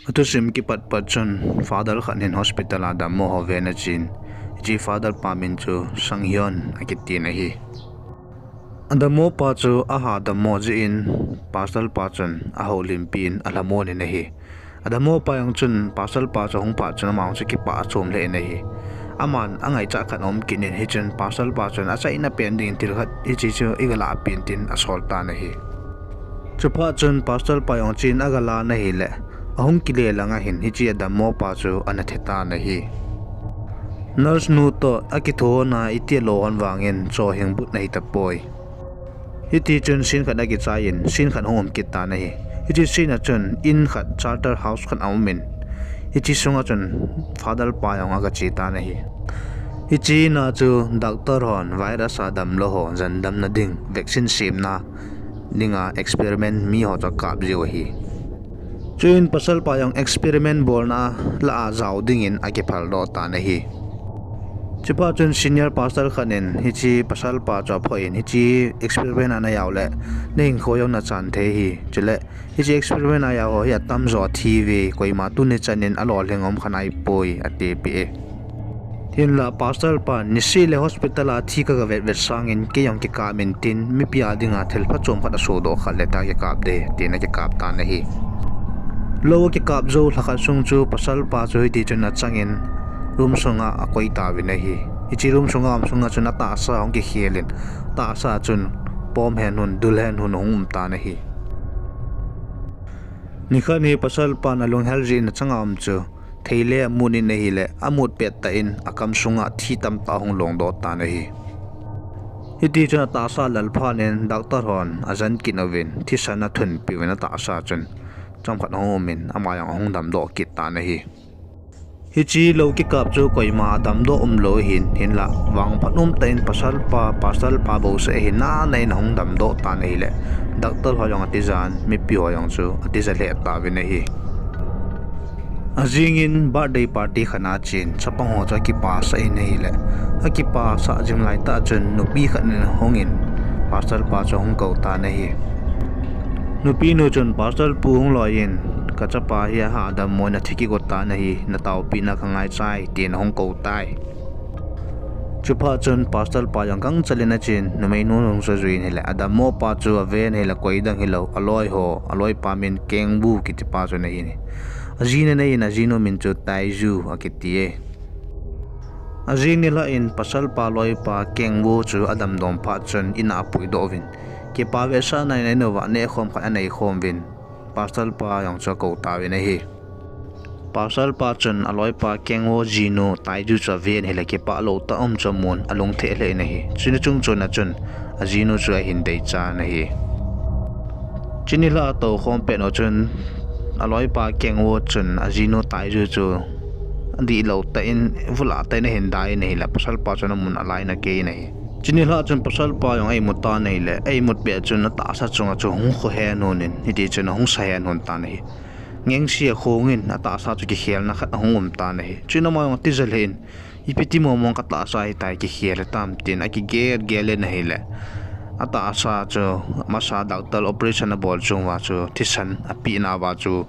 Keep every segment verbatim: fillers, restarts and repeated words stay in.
Athusim kipat pat chun father khat hin hospital a dammo ho ven achen, hiche father pa min chu Sang Hyun akitin ahi. Adammo pa chu aha dammo jeh in pastor pa chun ahoulimpi in alhamon in ahi. Adammo pa jong chun pastor pa chu ahung phat chun ama jong chu kipah achom lheh in ahi. Aman angaichat khat aum kit in, hichun pastor pa chun achaina pen dingin thil khat hiche chu igalah pen tin asol tan ahi. Chuphat chun pastor pa jong chen agalah in ahile, ahung kile langa hin hiche adammo pa chu ana thi tan ahi. Nurse nu toh akithohon a iti alo hon vangin chohing but ahi tapoi. Hitichun scene khat akichai in, scene khat hung um kit tan ahi. Hiche scene a chun in khat, charter house khat aumin, hiche sunga chun father pa jong agache tan ahi. Hiche in a chu doctor hon virus a damlou ho jandamna ding vaccine semna dinga experiment mi ho chu akap jiu ahi. Chuin pasal pa jong experiment bolna lah a jao dingin akiphal doh tan ahi. Chuphat chun senior pastor khat in hiche pasal pa chu aphoh in, hiche experiment ana jao le nahinkho jong nachan thei ahi. Chule hiche experiment a jao ho hi atamjo athi uve, koima tuni chan in alolhing um kha naipoi, atipeh e. Hinla pastor pan, niseh le hospital a thi kagavet vet sangin kei jong kikap in tin, mipi a dinga thil phachom khat asohdoh khat le tia kikap ding, tin akikap tan ahi. Lou akikap jou lhakhat sung chu pasal pa chu hitichun achangin room sunga akoi tauvin ahi. Hiche room sunga um sunga chun atahsa ahung kikhel in, tahsa chun pom hen hun, dul hen hun ahung um tan ahi. Nikhat hi pasal pan alunghel jeh in achanga um chu theile amut in ahile, amut pettah in akam sunga thi tamtah ahung longdoh tan ahi. Hitichun atahsa alal phat in doctor hon ajen kit uvin thisan athunpeh uvin, atahsa chun chomkhat ahung um in ama jong ahung damdoh kit tan ahi. Hiche lou kikap chu koima adamdoh umlou ahin, hinla vangphat umtah in pasal pa, pastor pa bouseh ahi nana in ahung damdoh tan ahile, doctor ho jong atijan, mipi ho jong chu atija lheh tauvin ahi. Ajingin birthday party khat achen, chapang ho chu akipasah in ahile, akipasah jing laitah chun nupi khat in ahungin pastor pa chu ahung kou tan ahi. Nupi nu chun pastor pu hung loi in, kachapa hi aha dammo in athi kigo tan ahi, nataopehna kangaichai, tin ahung kou tai. Chuphat chun pastor pa jong gangchel in achen, numeinu jong chu ajui in ahile, adammo pa chu aven ahile, koidang hilou, aloi ho, aloipa min Kengwu kitipa chu ahin, ajinu min chu Taiju akiti e. Ajing nilhah in pasal pa loipa Kengwu chu adamdom phat chun in a apuidoh uvin, kipa vetsahna in a in uva nehkhom khat aneikhom uvin, pasal pa jong chu akou tauvin ahi. Pasal pa chun aloipa Kengwu jinu Taiju chu aven ahile kipah lou tah um chu amun alungthim lheh in ahi. Chuni chungchon a chun ajinu chu ahin deichan ahi. Chuni nilhah a toukhom pet u chun aloipa Kengwu chun ajinu Taiju chu adihlou tah in, vulah tah in ahin dai in ahile, pasal pa chun amun alai in akei in ahi. Chuni nilhah chun pasal pa jong eimu tan ahile, eimut pet chun atahsa chunga chu hung khohen un in, hitichun ahung sahen un tan ahi. Ngengse akhong in atahsa chu kikhelna khat ahung um tan ahi. Chuin ama jong atija lheh in, ipi ti mongmong katahsa hitai, kikhel hitam, tin akigel gel in ahile, atahsa chu masa doctor operation abol chung uva chu thisan apeh nauva chu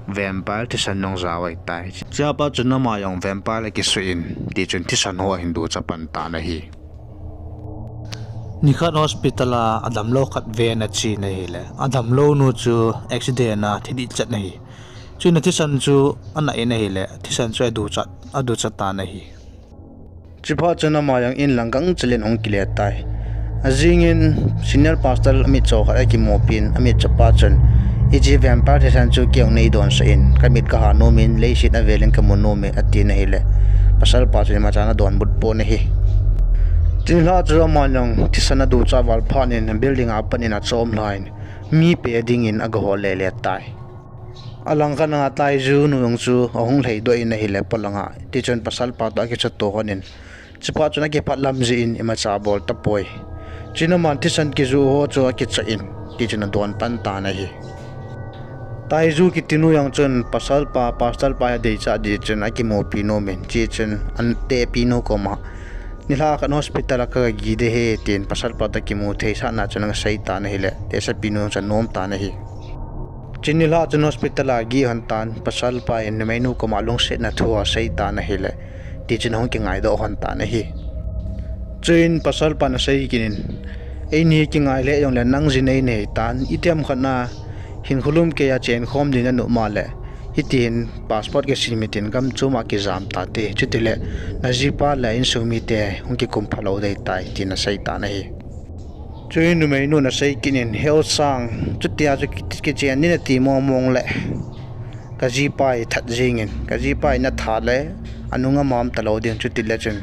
vampire thisan jong jao ahitai. Chuphat chun ama jong vampire akisoh in, tichun thisan ho ahin ducha pan tan ahi. Nikhat hospital a adamlou khat ven achen ahile, adamlou nu chu accident a thi ding chet ahi. Chuin athisan chu ana in ahile, thisan chu aducha, aducha tan ahi. Chuphat chun ama jong in lang gangchel in ahung kile tai. Ajing in senior pastor amitcho khat akimupin, amitcho pa chun, hiche vampire thisan chu kei jong neidonsah in, kamit kaha nom in, leiset avel in kamu nom e, atin ahile, pasal pa chun imacha ana donbut pon ahi. Chuni nilhah chu ama jong thisan aducha val phat in building a pat in achom lhan, mi pe dingin agahol lele tai. Alangkhat a Taiju nu jong chu ahung lhaidoh in ahile polang a, tichun pasal pa toh akichoto hon in, chuphat chun akiphat lam jeh in imacha abol tapoi. Chuin aman thisan kijoh ho chu akichah in, tichun adon pan tan ahi. Taiju kitinu jong chun pasal pa, pastor pa hi adeichat ding chun akimupi nom in, chuchun atehpi nu koma, nilhah khat hospital a kagagi ding ahi, tin pasal pa toh kimu theisahna chun agasei tan ahile, tehsepi nu chu anom tan ahi. Chuin nilhah chun hospital a geh hon tan, pasalpa in numeinu koma lungsetna thu asei tan ahile, tichun ahung kingaidoh hon tan ahi. Chuin pasalpan asei kit in, eini kingai lheh jongle nang ji nei nei tan, itiham khat a hinkho lum keiya chenkhom ding nanom a le, hitihin passport kisim hitin gam chom a kijam tate, chutile najipa le insung mite hung kikum phalou ding ahitai, tin asei tan ahi. Chuin numeinun asei kit in, heo sang, chutia chu ki, kichen ding nati mong mong le, kajipa hi that jengin, kajipa hi natha le, anung amam talou ding, chutile chun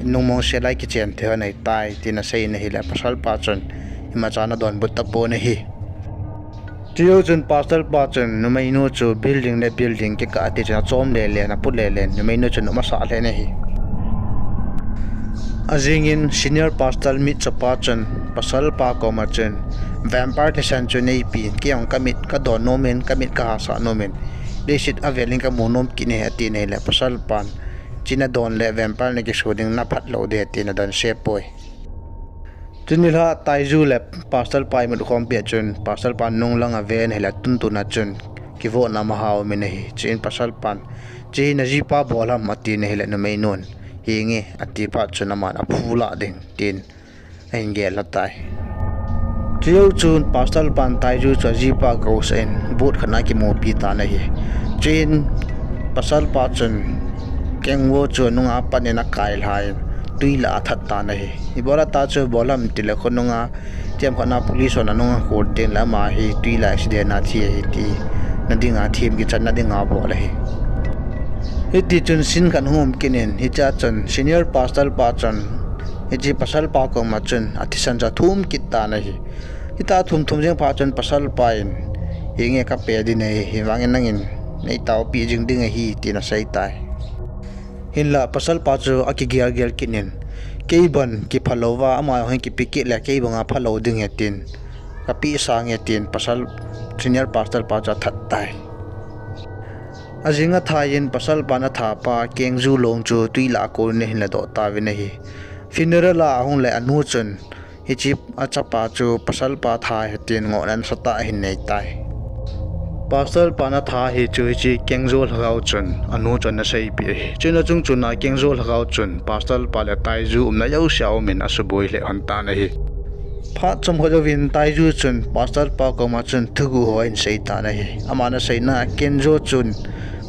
nungmong sel a kichen thei hon ahitai, tin asei in ahile, pasalpa chun imacha ana donbut tapon ahi. Chujou chun pastor pa chun numeinu chu building le building kikah a tichun achom lele in, apu lele in, numeinu chu nom asah lheh in ahi. Ajingin senior pastor mitchopa chun pasalpa koma chun, vampire thisan chu neipeh in, kei jong kamit kadon nom in, kamit kahasah nom in, leiset avel in kamu nom kit e, atin ahile, pasalpan, chuna don le vampire nakiso ding naphat lou ding, atin adonse poi. Chun nilhah Taiju le pastor pa imut khompi a chun, pastor pan nunglang aven ahile, atuntuna chun kivohna amaha umin ahi. Chuin pastor pan, chehi najipa bol ham, atin ahile, numeinun, henge, ati phat chun aman aphu lah ding, tin ahin gel lha tai. Chujou chun pastor pan Taiju chu ajipa gousah in boat khat a akimupi tan ahi. Chuin pastor pa chun Kengwo chu anunga pat in akailha in twi lah a athat tan ahi. Ibola tah chu bol ham tile, khonunga itiham khat a police hon anung akhol tengle ama hi twi lah a accident a thi ahi tina dinga them kichanna dinga bol ahi. Hitichun scene khat hung um kit in, hichea chun senior pastor pa chun hiche pastor pa koma chun athisan chu athum kit tan ahi. Hitia athum thum jeng phat chun pastor pa in, henge, kapeh ding ahi, hivangin nangin neitaopeh jing ding ahi, tin asei tai. Hinla pastor pa chu akigel gel kit in, kei ban kiphalouva ama jong hin kipe kit le kei banga phalou ding ahi, tin, kapeh sange, tin pastor, senior pastor pa chu athat tai. Ajing athai in pastor pan athapa Kengju long chu twi lah a akon in ahin ladoh tauvin ahi. Funeral a ahung le anu chun hiche achapa chu pastor pa tha ahi tin ngohna nasatah ahin nei tai. Pastor pan atha ahi chu hiche Kengju lhagao chun anu chun ana seipeh ahi. Chuin achung chun a Kengju lhagao chun pastor pa le Taiju umna jousea umin asuboi lheh hon tan ahi. Phat chomkhat jouvin Taiju chun pastor pa koma chun thuguh ho ahin sei tan ahi. Aman aseina a Kengju chun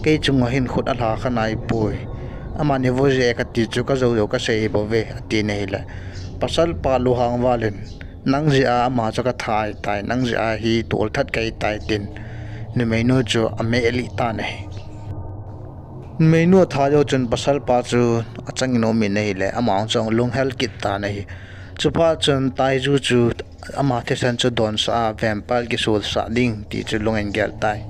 kei chunga hin khut alha kha naipoi. Amani vo jeh a kati chu kajou jou kasei hibouve, atin ahile, pastor pa lunghang val in, nang jeh a ama chu katha ahitai, nang jeh a hi tolthat kahitai, tin numeinu chu ameh lih tan ahi. Numeinu atha jou chun pastor pa chu achangin aumin ahile, ama jong chu alunghel kit tan ahi. Chuphat chun Taiju chu ama thisan chu donsah a vampire kisolsah ding ti chu alung ahin gel tai.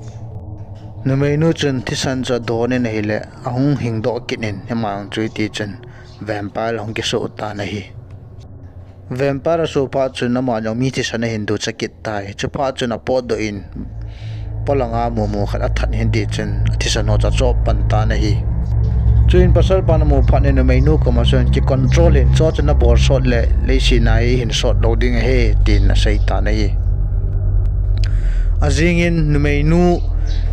Numeinu chun thisan chu adon in ahile, ahung hingdoh kit in, ama jong chu hitichun vampire ahung kisoh tan ahi. Vampire asoh phat chun ama jong mi thisan ahin ducha kit tai. Chuphat chun apotdoh in, polanga mumu khat athat in hitichun athisan ho chu achop pan tan ahi. Chuin pastor pan amu phat in numeinu koma chun, kicontrol in, chuche chu nabol sot le leiset a hi hinsot lou ding ahi, tin asei tan ahi. Ajingin numeinu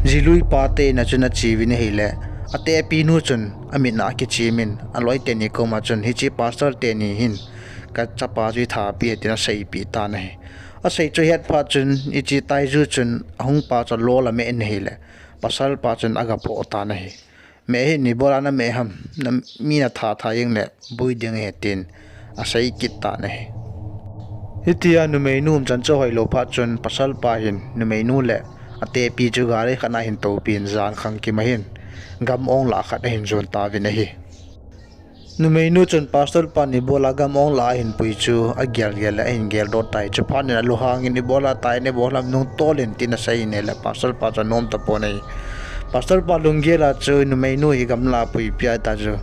jilui pa te in a chun acheuvin ahile, atepinu chun amit a akichem in, aloi teni koma chun, hiche pastor teni hin kachapa chu ithapi e, tin aseipeh tan ahi. Asei chu ahet phat chun hiche Taiju chun ahung pa chu alol ameh in ahile, pastor pa chun agaphoh tan ahi. Meh hih in, ibola nameh ham, na, mi natha tha jeng le boi ding ahi, tin asei kit tan ahi. Hitia numeinu umchan chu ahoilou phat chun pastor pa hin numeinu le atepi chu gari khat a ahin toupin jan khangkim ahin gam ong lah khat ahin jon tauvin ahi. Numeinu chun pastor pan ibola gam ong lah a ahin pui chu agel gel le ahin geldoh tai. Chuphat in alunghang in ibola tia nabol ham nungtol in tin asei in ahile pastor pa chu anom tapon ahi. Pastor pa lunggel a chu numeinu hi gamla a puipi ahitai chu.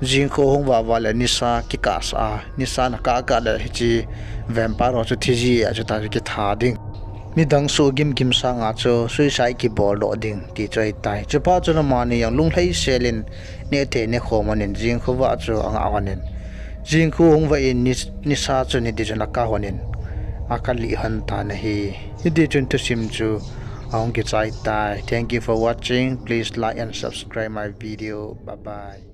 Jingkho hung vah vah le nisa kikahsah a, nisa nakah kah le hiche vampire ho chu thi ji a chu tia chu kitha ding. Midang suhgim gim sanga chu suicide kiboldoh ding ti chu ahitai. Chuphat chun amani jong lunglhaisel in nehthei nekhom lhonin jingkho vah chu angah lhonin, jingkho hung vah in ni, nisa chun hitichun akah lhonin, akah lih lhon tan ahi. Hitichun thusim chu Ahung kichai tai. Thank you for watching. Please like and subscribe my video. Bye bye.